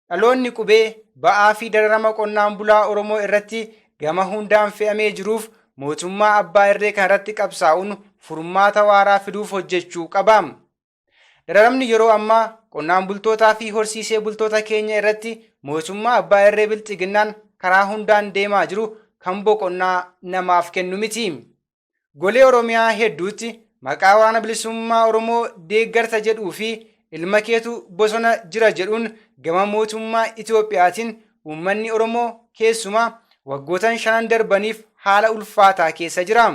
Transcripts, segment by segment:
Dhaloonni qubee ba'aa fi dararama qonnaan bulaa Oromoo irratti gama hundaan fe'amee jiruuf mootummaa abbaa irree kanarratti qabsaa'uun furmaata waaraa fiduuf hojjechuu qaba. Dararamni yeroo ammaa qonnaan bultootaa fi horsiisee bultoota keenya irratti mootummaa abbaa irree bilxiginnaan karaa hundaan deemaa jiru kan boqonnaa namaaf kennu miti. Golee Oromiyaa hedduutti maqaa Waraana Bilisummaa Oromoo deeggarta jedhuu fi ilma keetu bosona jira jedhuun gama mootummaa Itoophiyaatiin uummanni Oromoo keessumaa waggootan shanan darbaniif haala ulfaataa keessa jira.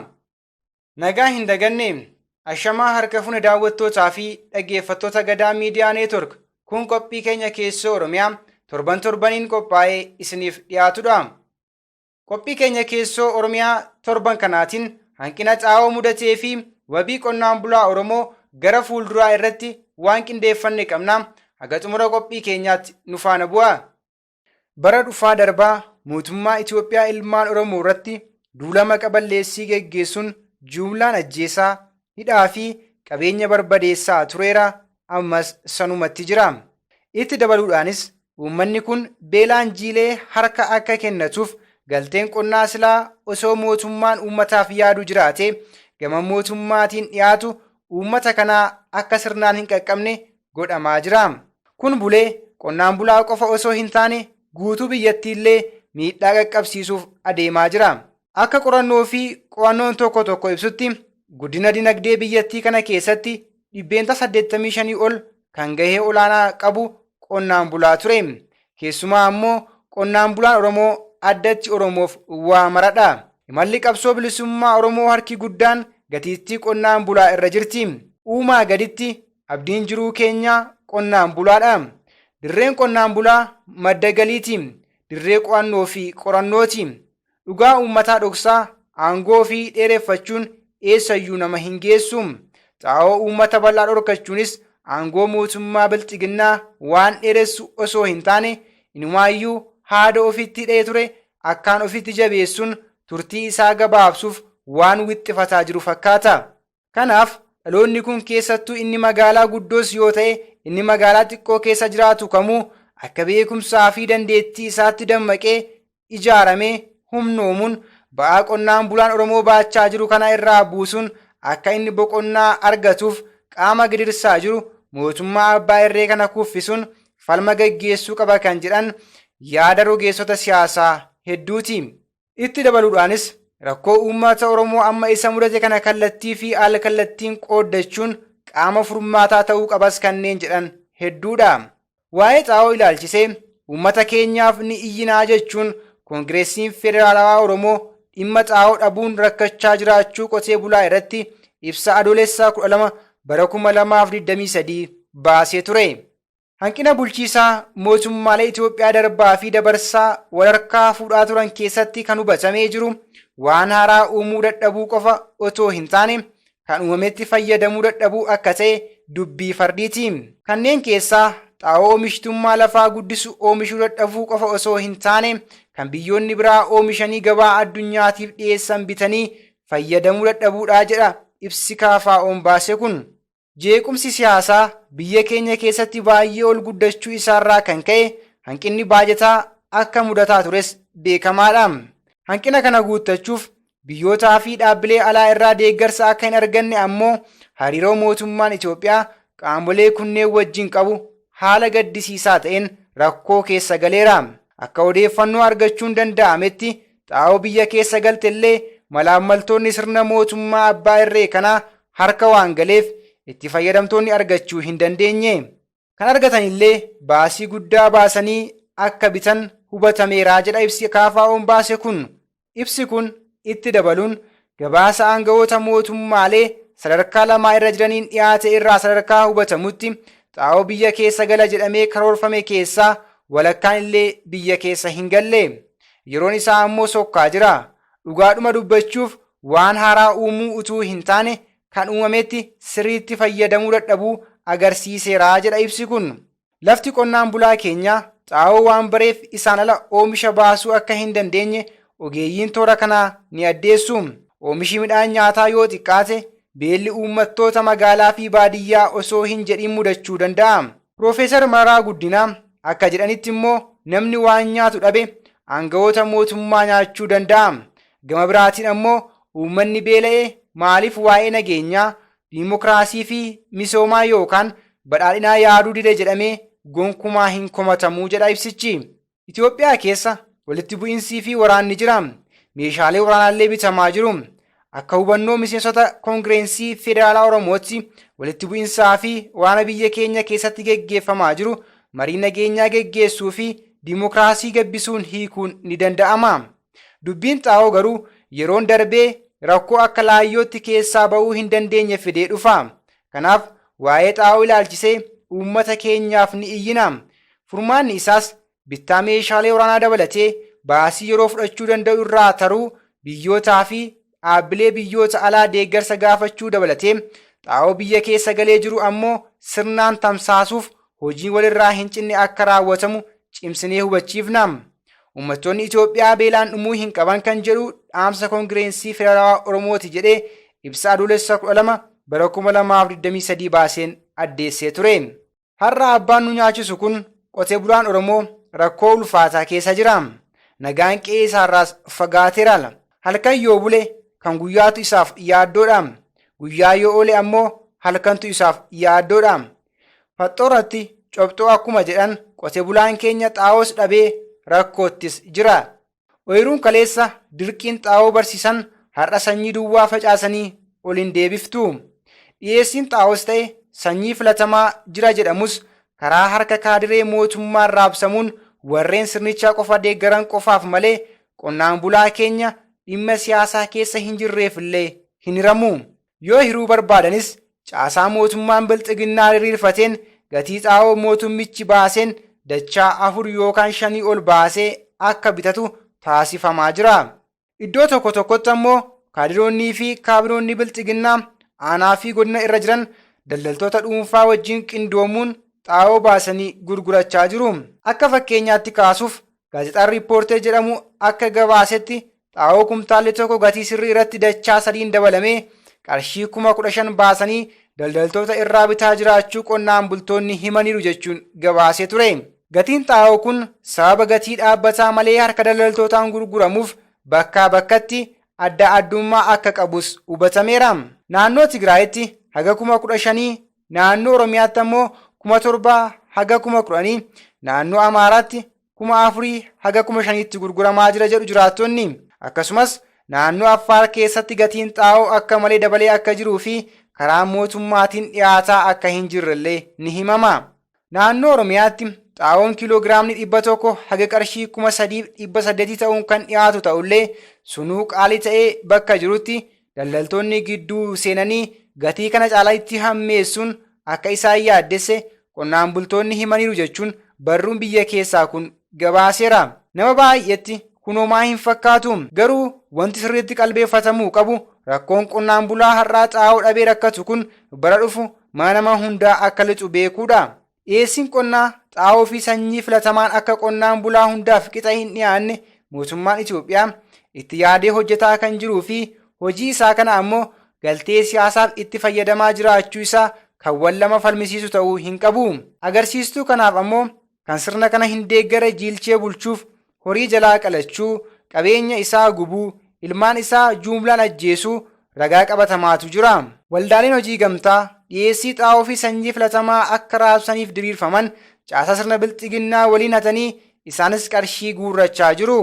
Nagaa hin daganne! Ashamaa harka fune daawwattootaa fi dhaggeeffattoota Gadaa Miidiyaa Neetwork. Kun qophii keenya keessoo Oromiyaa torban torbaniin qophaa'ee isiniif dhiyaatudha. Qophii keenya keessoo Oromiyaa torban kanaatiin hanqina xaa'oo mudatee fi wabii qonnaan bulaa Oromoo gara fuulduraa irratti waan qindeeffanne qabna. Haga xumura qophii keenyaatti nu faana bu'aa. Bara dhufaa darbaa mootummaa Itoophiyaa ilmaan Oromoo irratti duula maqa balleessii geggeessuun jumlaan ajjeesaa, hidhaa fi qabeenya barbadeessaa tureera, ammas sanumatti jira. Itti dabaluudhaanis uummanni kun beelaan jiilee harka akka kennatuuf galteen qonnaa silaa osoo mootummaan uummataaf yaadu jiraatee gama mootummaatiin dhiyaatu uummata kanaa akka sirnaan hin qaqqabne godhamaa jira. Kun bulee qonnaan bulaa qofa osoo hin taane guutuu biyyattiillee miidhaa qaqqabsiisuuf adeemaa jira. Akka qorannoo fi qo'annoon tokko tokko ibsutti guddina dinagdee biyyattii kana keessatti 85% ol kan gahee olaanaa qabu qonnaan bulaa ture. Keessumaa ammoo qonnaan bulaan Oromoo addatti Oromoof waa maradha. Imalli qabsoo bilisummaa Oromoo harki guddaan gatiittii qonnaan bulaa irra jirti. Uumaa gaditti abdiin jiruu keenyaa qonnaan bulaadha. Dirreen qonnaan bulaa madda galiiti. Dirree qo'annoo fi qorannooti. Dhugaa uummataa dhoksaa aangoo ofii dheereffachuun eessayyuu nama hin geessu. Xaa'oo uummata bal'aa dhorkachuunis aangoo mootummaa bilxiginnaa waan dheeressu osoo hin taane inumaayyuu haada ofitti hidhee ture akkaan ofitti jabeessuun turtii isaa gabaabsuuf waan wixxifataa jiru fakkaata. Kanaaf dhaloonni kun keessattuu inni magaalaa guddoos yoo ta'e inni magaalaa xiqqoo keessa jiraatu kamuu akka beekumsaa fi dandeettii isaatti dammaqee ijaaramee humnoomuun ba'aa qonnaan bulaan Oromoo baachaa jiru kana irraa buusuun akka inni boqonnaa argatuuf qaama gidirsaa jiru mootummaa abbaa irree kana kuffisuun falma gaggeessuu qaba kan jedhan yaada rogeessota siyaasaa hedduuti. Itti dabaluudhaanis rakkoo uummata Oromoo amma isa mudate kana kallattii fi al kallattiin qooddachuun qaama furmaataa ta'uu qabas kanneen jedhan hedduudha. Waa'ee xaa'oo ilaalchisee uummata keenyaaf ni iyyinaa jechuun Koongireessiin Federaalawaa Oromoo dhimma xaa'oo dhabuun rakkachaa jiraachuu qotee bulaa irratti ibsa Adoolessa 12 bara 2023 baasee ture. Hanqina bulchiisaa mootummaalee Itoophiyaa darbaa fi dabarsaa walharkaa fuudhaa turan keessatti kan hubatamee jiru waan haaraa uumuu dadhabuu qofa otoo hin taane kan uumametti fayyadamuu dadhabuu akka ta'e dubbii fardiiti. Kanneen keessaa xaa'oo oomishtummaa lafaa guddisu oomishuu dadhabuu qofa osoo hin taane kan biyyoonni biraa oomishanii gabaa addunyaatiif dhiyeessan bitanii fayyadamuu dadhabuudha jedha ibsi KFO'n baase kun. Jeequmsi siyaasaa biyya keenya keessatti baay'ee ol guddachuu isaarraa kan ka'e hanqinni baajataa akka mudataa tures beekamaadha. Hanqina kana guuttachuuf biyyootaa fi dhaabbilee alaa irraa deeggarsa akka hin arganne ammoo hariiroo mootummaan Itoophiyaa qaamolee kunneen wajjin qabu haala gaddisiisaa ta'een rakkoo keessa galeera. Akka odeeffannoo argachuun danda'ametti xaa'oo biyya keessa galte illee malaammaltoonni sirna mootummaa abbaa irree kanaa harka waan galeef itti fayyadamtoonni argachuu hin dandeenye. Kan argatan illee baasii guddaa baasanii akka bitan hubatameera jedha ibsi KFO'n baase kun. Ibsi kun itti dabaluun gabaasa aangawoota mootummaalee sadarkaa lamaa irra jiraniin dhiyaate irraa sadarkaa hubatamutti xaa'oo biyya keessa gala jedhamee karoorfame keessaa walakkaan illee biyya keessa hin galle. Yeroon isaa ammoo sokkaa jira. Dhugaadhuma dubbachuuf waan haaraa uumuu utuu hin taane kan uumametti sirriitti fayyadamuu dadhabuu agarsiiseera jedha ibsi kun. Lafti qonnaan bulaa keenyaa xaa'oo waan bareef isaan ala oomisha baasuu akka hin dandeenye ogeeyyiin toora kanaa ni addeessu. Oomishi midhaan nyaataa yoo xiqqaate beelli uummattoota magaalaa fi baadiyyaa osoo hin jedhin mudachuu danda'a. Piroofeesar Mararaa Guddinaa Akka jedhanitti immoo namni waan nyaatu dhabe aangawoota mootummaa nyaachuu danda'a. Gama biraatiin ammoo uummanni beela'e maaliif waa'ee nageenyaa, diimokiraasii fi misoomaa yookaan badhaadhinaa yaaduu dide jedhamee gonkumaa hin komatamuu jedha ibsichi. Itoophiyaa keessa walitti bu'iinsii fi waraanni jira. Meeshaalee waraanaallee bitamaa jiru. Akka hubannoo miseensota Koongireensii Federaalaa Oromootti walitti bu'iinsaa fi waraana biyya keenya keessatti geggeeffamaa jiru marii nageenyaa geggeessuu fi diimokiraasii gabbisuun hiikuun ni danda'ama. Dubbiin xaa'oo garuu yeroon darbee rakkoo akka laayyootti keessaa ba'uu hin dandeenye fidee dhufa. Kanaaf waa'ee xaa'oo ilaalchisee uummata keenyaaf ni iyyina. Furmaanni isaas bittaa meeshaalee waraanaa dabalatee baasii yeroo fudhachuu danda'u irraa taruu biyyootaa fi dhaabbilee biyyoota alaa deeggarsa gaafachuu dabalatee xaa'oo biyya keessa galee jiru ammoo sirnaan tamsaasuuf hojiin walirraa hin cinne akka raawwatamu cimsinee hubachiifna. Uummattoonni Itoophiyaa beelaan dhumuu hin qaban kan jedhu dhaamsa Koongireensii Federaalawaa Oromooti jedhee ibsa Adoolessa 12 bara 2023 baaseen addeessee ture. Har'a abbaan nu nyaachisu kun qotee bulaan Oromoo rakkoo ulfaataa keessa jira. Nagaan qe'ee isaarraas fagaateera. Halkan yoo bule kan guyyaatu isaaf yaaddoodha. Guyyaa yoo oole ammoo halkantu isaaf yaaddoodha. Faxxoorratti cobxoo akkuma jedhan qote bulaan keenya xaa'oos dhabee rakkoottis jira. Ooyiruun kaleessa dirqiin xaa'oo barsiisan har'a sanyii duwwaa facaasanii ol hin deebiftu. Dhiyeessiin xaa'oos ta'e sanyii filatamaa jira jedhamus karaa harka kaadiree mootummaan raabsamuun warreen sirnichaa qofa deeggaran qofaaf malee qonnaan bulaa keenya dhimma siyaasaa keessa hin jirreef illee hin hiramu. Yoo hiruu barbaadanis caasaa mootummaan bilxiginnaa diriirfateen gatii xaa'oo mootummichi baaseen dachaa 4 yookaan 5 ol baasee akka bitatu taasifamaa jira. Iddoo tokko tokkotti ammoo kaadiroonnii fi kaabinoonni bilxiginnaa aanaa fi godina irra jiran daldaltoota dhuunfaa wajjin qindoomuun xaa'oo baasanii gurgurachaa jiru. Akka fakkeenyaatti kaasuuf gaazexaan Riippoorter jedhamu akka gabaasetti xaa'oo kumtaalli tokko gatii sirrii irratti dachaa sadiin dabalamee qarshii 15,000 baasanii daldaltoota irraa bitaa jiraachuu qonnaan bultoonni himaniiru jechuun gabaasee ture. Gatiin xaa'oo kun sababa gatii dhaabbataa malee harka daldaltootaan gurguramuuf bakkaa bakkatti adda addummaa akka qabus hubatameera. Naannoo Tigraayitti haga 15,000, naannoo Oromiyaatti ammoo 7,000 haga 10,000, naannoo Amaaraatti 4,000 haga 5,000tti gurguramaa jira jedhu jiraattonni. Akkasumas naannoo Affaar keessatti gatiin xaa'oo akka malee dabalee akka jiruu fi karaa mootummaatiin dhiyaataa akka hin jirrellee ni himama. Naannoo Oromiyaatti xaa'oon kiiloogiraamni 100 haga qarshii 3,800 ta'uun kan dhiyaatu ta'ullee sunuu qaalii ta'ee bakka jirutti daldaltoonni gidduu seenanii gatii kana caalaatti hammeessuun akka isaan yaaddesse qonnaan bultoonni himaniiru jechuun barruun biyya keessaa kun gabaaseera. Nama baay'eetti kun homaa hin fakkaatu. Garuu wanti sirriitti qalbeeffatamuu qabu rakkoon qonnaan bulaa har'aa xaa'oo dhabee rakkatu kun bara dhufu mana nama hundaa akka lixu beekuudha. Dhiyeessiin qonnaa xaa'oo fi sanyii filatamaan akka qonnaan bulaa hundaaf qixa hin dhiyaanne mootummaan Itoophiyaa itti yaadee hojjetaa kan jiruu fi hojii isaa kana ammoo galtee siyaasaaf itti fayyadamaa jiraachuu isaa kan wal lama falmisiisu ta'uu hin qabu. Agarsiistuu kanaaf ammoo kan sirna kana hin deeggare jiilchee bulchuuf horii jalaa qalachuu, qabeenya isaa gubuu, ilmaan isaa juumlaan ajjeesuu ragaa qabatamaatu jira. Waldaaleen hojii gamtaa dhiyeessii xaa'oo fi sanyii filatamaa akka raabsaniif diriirfaman caasaa sirna bilxiginnaa waliin hatanii isaanis qarshii guurrachaa jiru.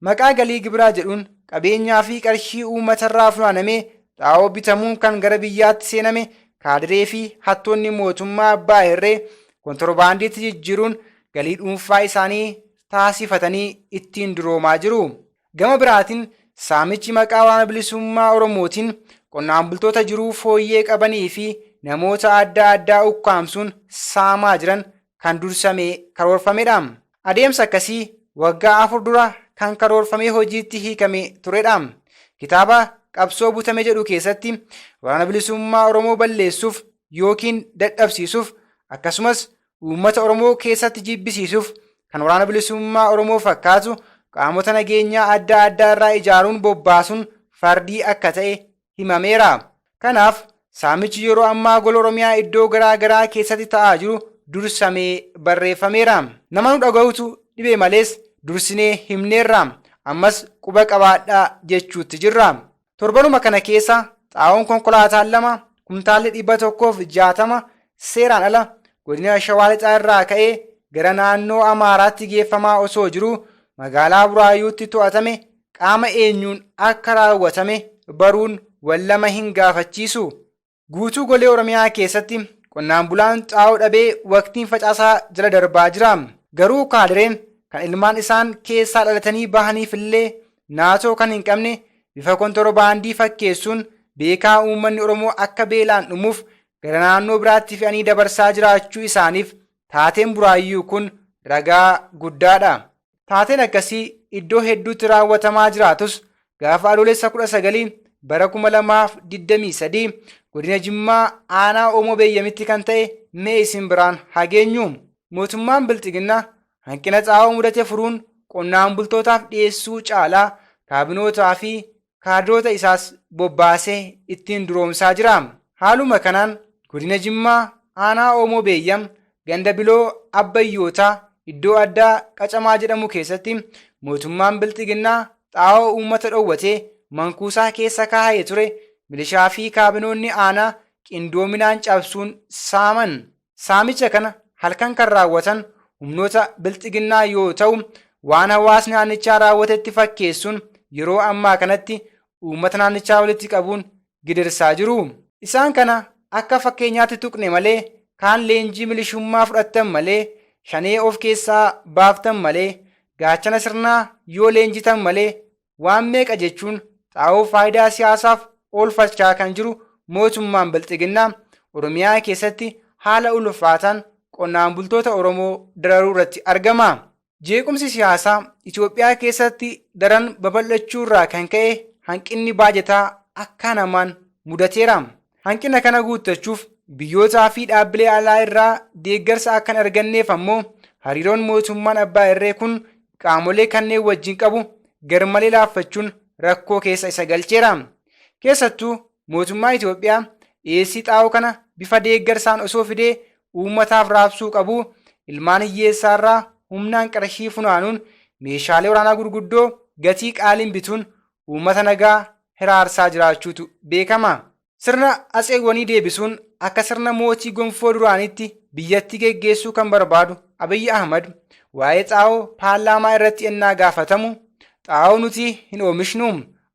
Maqaa galii gibiraa jedhuun qabeenyaa fi qarshii uummatarraa funaanamee xaa'oo bitamuun kan gara biyyaatti seename kaadiree fi hattoonni mootummaa abbaa irree kontorbaandiitti jijjiiruun galii dhuunfaa isaanii taasifatanii ittiin duroomaa jiru. Gama biraatiin saamichi maqaa waraana bilisummaa Oromootiin qonnaan bultoota jiruu fooyyee qabanii fi namoota adda addaa ukkaamsuun saamaa jiran kan dursamee karoorfamedha. Adeemsa akkasii waggaa 4 dura kan karoorfamee hojiitti hiikame turedha. Kitaaba Qabsoo Butame jedhu keessatti waraana bilisummaa Oromoo balleessuuf yookiin dadhabsiisuuf akkasumas uummata Oromoo keessatti jibbisiisuuf kan waraana bilisummaa Oromoo fakkaatu qaamota nageenyaa adda addaa irraa ijaaruun bobbaasuun fardii akka ta'e himameera. Kanaaf saamichi yeroo ammaa gola Oromiyaa iddoo garaa garaa keessatti ta'aa jiru dursamee barreeffameera. Nama nu dhaga'utu dhibee malees dursinee himneerra. Ammas quba qabaadhaa jechuutti jirra. Torbanuma kana keessa xaa'oon konkolaataan 2 kumtaalli 160 seeraan ala godina Shawaa Lixaa irraa ka'ee gara naannoo Amaaraatti geeffamaa osoo jiru magaalaa Buraayyuutti to'atame qaama eenyuun akka raawwatame baruun wal lama hin gaafachiisu. Guutuu golee Oromiyaa keessatti qonnaan bulaan xaa'oo dhabee waqtiin facaasaa jala darbaa jira. Garuu kaadireen kan ilmaan isaan keessaa dhalatanii bahaniif illee naatoo kan hin qabne bifa kontoroobaandii fakkeessuun beekaa uummanni Oromoo akka beelaan dhumuuf gara naannoo biraatti fe'anii dabarsaa jiraachuu isaaniif taateen Buraayyuu kun ragaa guddaadha. Taateen akkasii iddoo hedduutti raawwatamaa jiraatus gaafa Adoolessa 19 bara 2023 godina Jimmaa aanaa Oomoo Beeyyamitti kan ta'e mee isin biraan hageenyu. Mootummaan Bilxiginnaa hanqina xaa'oo mudate furuun qonnaan bultootaaf dhiyeessuu caalaa kaabinootaa fi kaadiroota isaas bobbaasee ittiin duroomsaa jira. Haaluma kanaan godina Jimmaa aanaa Oomoo Beeyyam ganda Biloo Abbayyootaa iddoo addaa Qacamaa jedhamu keessatti mootummaan Bilxiginnaa xaa'oo uummata dhowwatee mankuusaa keessa kaa'ee ture milishaa fi kaabinoonni aanaa qindoominaan cabsuun saaman. Saamicha kana halkan kan raawwatan humnoota Bilxiginnaa yoo ta'u, waan hawaasni naannichaa raawwatetti fakkeessuun yeroo ammaa kanatti uummata naannichaa walitti qabuun gidirsaa jiru. Isaan kana akka fakkeenyaatti tuqne malee kaan leenjii milishummaa fudhattan malee shanee of keessaa baaftan malee gaachana sirnaa yoo leenjitan malee waan meeqa jechuun xaa'oo faayidaa siyaasaaf oolfachaa kan jiru mootummaan Bilxiginnaa Oromiyaa keessatti haala ulfaataan qonnaan bultoota Oromoo dararuu irratti argama. Jeequmsi siyaasaa Itoophiyaa keessatti daran babal'achuu irraa kan ka'e hanqinni baajataa akka namaan mudateera. Hanqina kana guuttachuuf biyyootaa fi dhaabbilee alaa irraa deeggarsa akka hin arganneef ammoo hariiroon mootummaan abbaa irree kun qaamolee kanneen wajjin qabu garmalee laaffachuun rakkoo keessa isa galcheera. Keessattuu mootummaa Itoophiyaa dhiyeessii xaa'oo kana bifa deeggarsaan osoo fidee uummataaf raabsuu qabu ilmaan hiyyeessaarraa humnaan qarshii funaanuun meeshaalee waraanaa gurguddoo gatii qaaliin bituun uummata nagaa hiraarsaa jiraachuutu beekama. Sirna atseewwanii deebisuun akka sirna mootii gonfoo duraanitti biyyattii geggeessuu kan barbaadu Abiyyi Ahmad waa'ee xaa'oo paarlaamaa irratti ennaa gaafatamu xaa'oo nuti hin oomishnu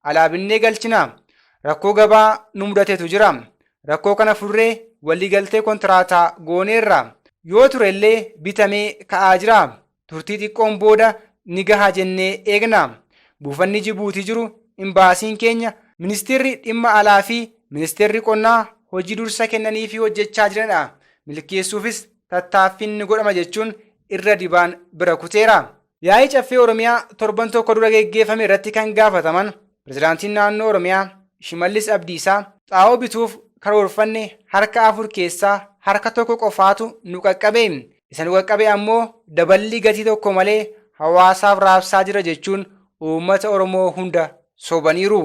alaa binnee galchina. Rakkoo gabaa nu mudatetu jira. Rakkoo kana furree waliigaltee kontiraataa gooneerra. Yoo turellee bitamee ka'aa jira. Turtii xiqqoon booda ni gaha jennee eegna. Buufanni Jibuutii jiru imbaasiin keenya ministeerri dhimma alaa fi ministeerri qonnaa hojii dursa kennanii fi hojjechaa jiranidha. Milkeessuufis tattaaffiin ni godhama jechuun irra dibaan bira kuteera. Yaa'ii Caffee Oromiyaa torban tokko dura geggeeffame irratti kan gaafataman pirezidaantiin naannoo Oromiyaa Shimallis Abdiisaa xaa'oo bituuf karoorfanne harka 4 keessaa harka 1 qofaatu nu qaqqabe. Isa nu qaqqabe ammoo daballii gatii tokko malee hawaasaaf raabsaa jira jechuun uummata Oromoo hunda sobaniiru.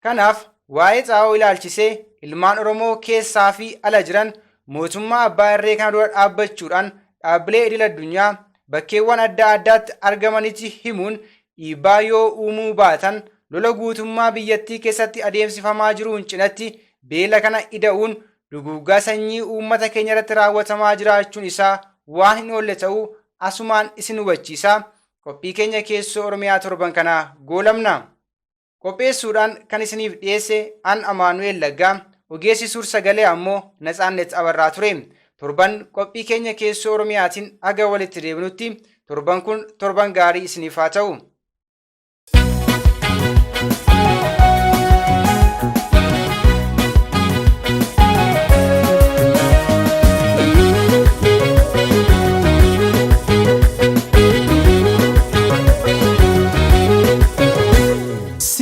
Kanaaf waa'ee xaa'oo ilaalchisee ilmaan Oromoo keessaa fi ala jiran mootummaa abbaa irree kana dura dhaabbachuudhaan dhaabbilee idil addunyaa bakkeewwan adda addaatti argamanitti himuun dhiibbaa yoo uumuu baatan lola guutummaa biyyattii keessatti adeemsifamaa jiruun cinatti beela kana ida'uun duguuggaa sanyii uummata keenya irratti raawwatamaa jiraachuun isaa waan hin oolle ta'uu asumaan isin hubachiisa. Qophii keenya keessoo Oromiyaa torban kanaa goolamna. Qopheessuudhaan kan isiniif dhiyeesse an Amaanu'eel Laggaa, ogeessi suur sagalee ammoo Natsaannet Abarraa ture. Torban qophii keenya keessoo Oromiyaatiin haga walitti deebinutti torban kun torban gaarii isiniif haa ta'u.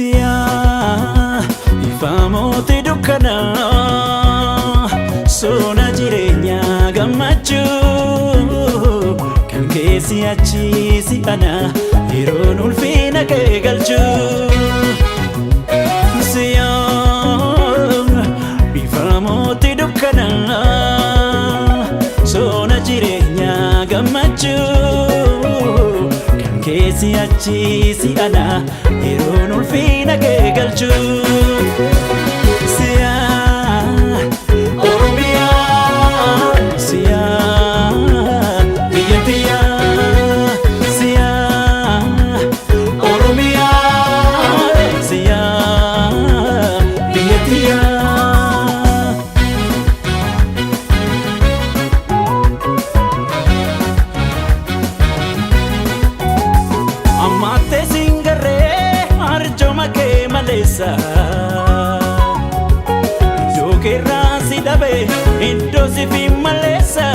Siyaa ifa mootii dukkanaa sona jireenyaa gammachuu kan keessi achi si ana yeroon ulfina kee galchuu. Siyaa ifa mootii dukkanaa sona. gammachuu kan keessi achi si ana yeroon ulfina kee galchuu. Siyaa Oromiyaa siyaa biyya tiyyaa siyaa Oromiyaa siyaa biyya tiyyaa. Ammattee singarree arjooma kee maleessa. Iddoo keerraa si dhabe iddoo si fi maleessa.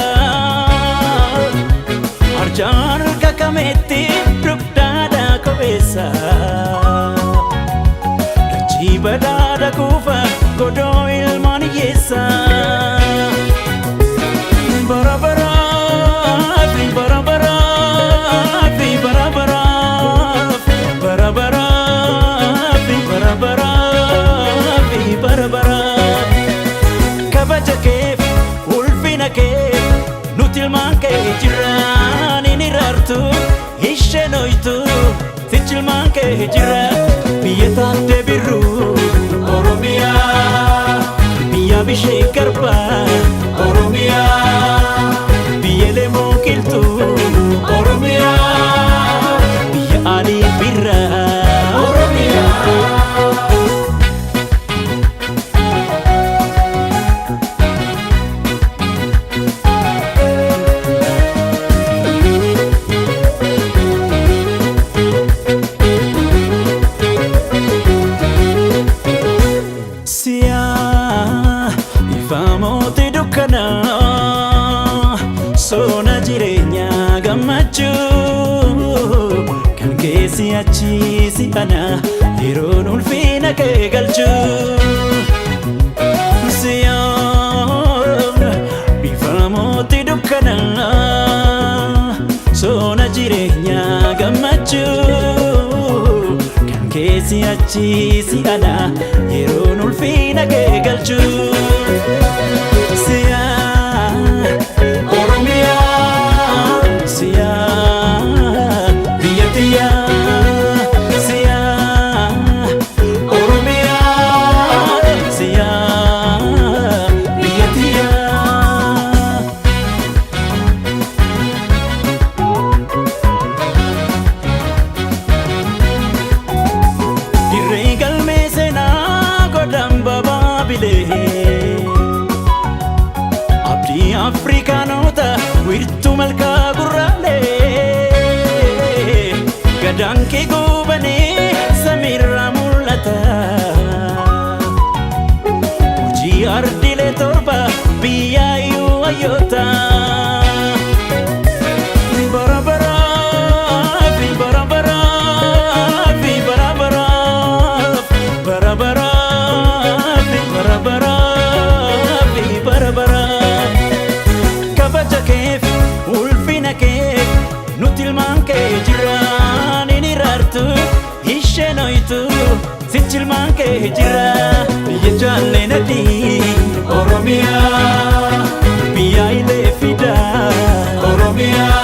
Arjaan harka kameetti dugdaadhaa kopheessa. Dachii badhaadha kuufa godoo ilmaan hiyyeessa. Bara baraaf bara baraaf bara baraaf bara baraaf bara baraaf bara baraaf kabaja keef ulfina keef nuti ilmaan kee jiraan hin iraartu isheen hoytu sichi ilmaan kee jira biyya taattee birruu Oromiyaa biyya bishee garbaa Oromiyaa biyya lemoo qilxuu Oromiyaa biyya alii birraa Oromiyaa. Siyaa ifa mootii dukkanaa sona jireenyaa gammachuu kan keessi achi si ana yeroon ulfina kee galchuu. Siyaa ifa mootii dukkanaa sona jireenyaa gammachuu kan keessi achi si ana yeroon ulfina kee galchuu. Siyaa Oromiyaa siyaa biyya tiyyaa siyaa Oromiyaa siyaa biyya tiyyaa. Dirree galmee seenaa godhan babaabilee Abdii Afrikaanota wiirtuu malkaa gurraalee Gadaan kee goobanii samiirraa mul'ata Hojii ardiilee torba biyyaayyuu hayyoota. Bara baraaf bara baraaf bara baraaf bara baraaf bara baraaf bara baraaf kabaja keef ulfina keef nuti ilmaan kee jiraan hin iraartu isheen hoytu sichi ilmaan kee jira biyya jaalleen adii Oromiyaa biyya ilee fidaa Oromiyaa.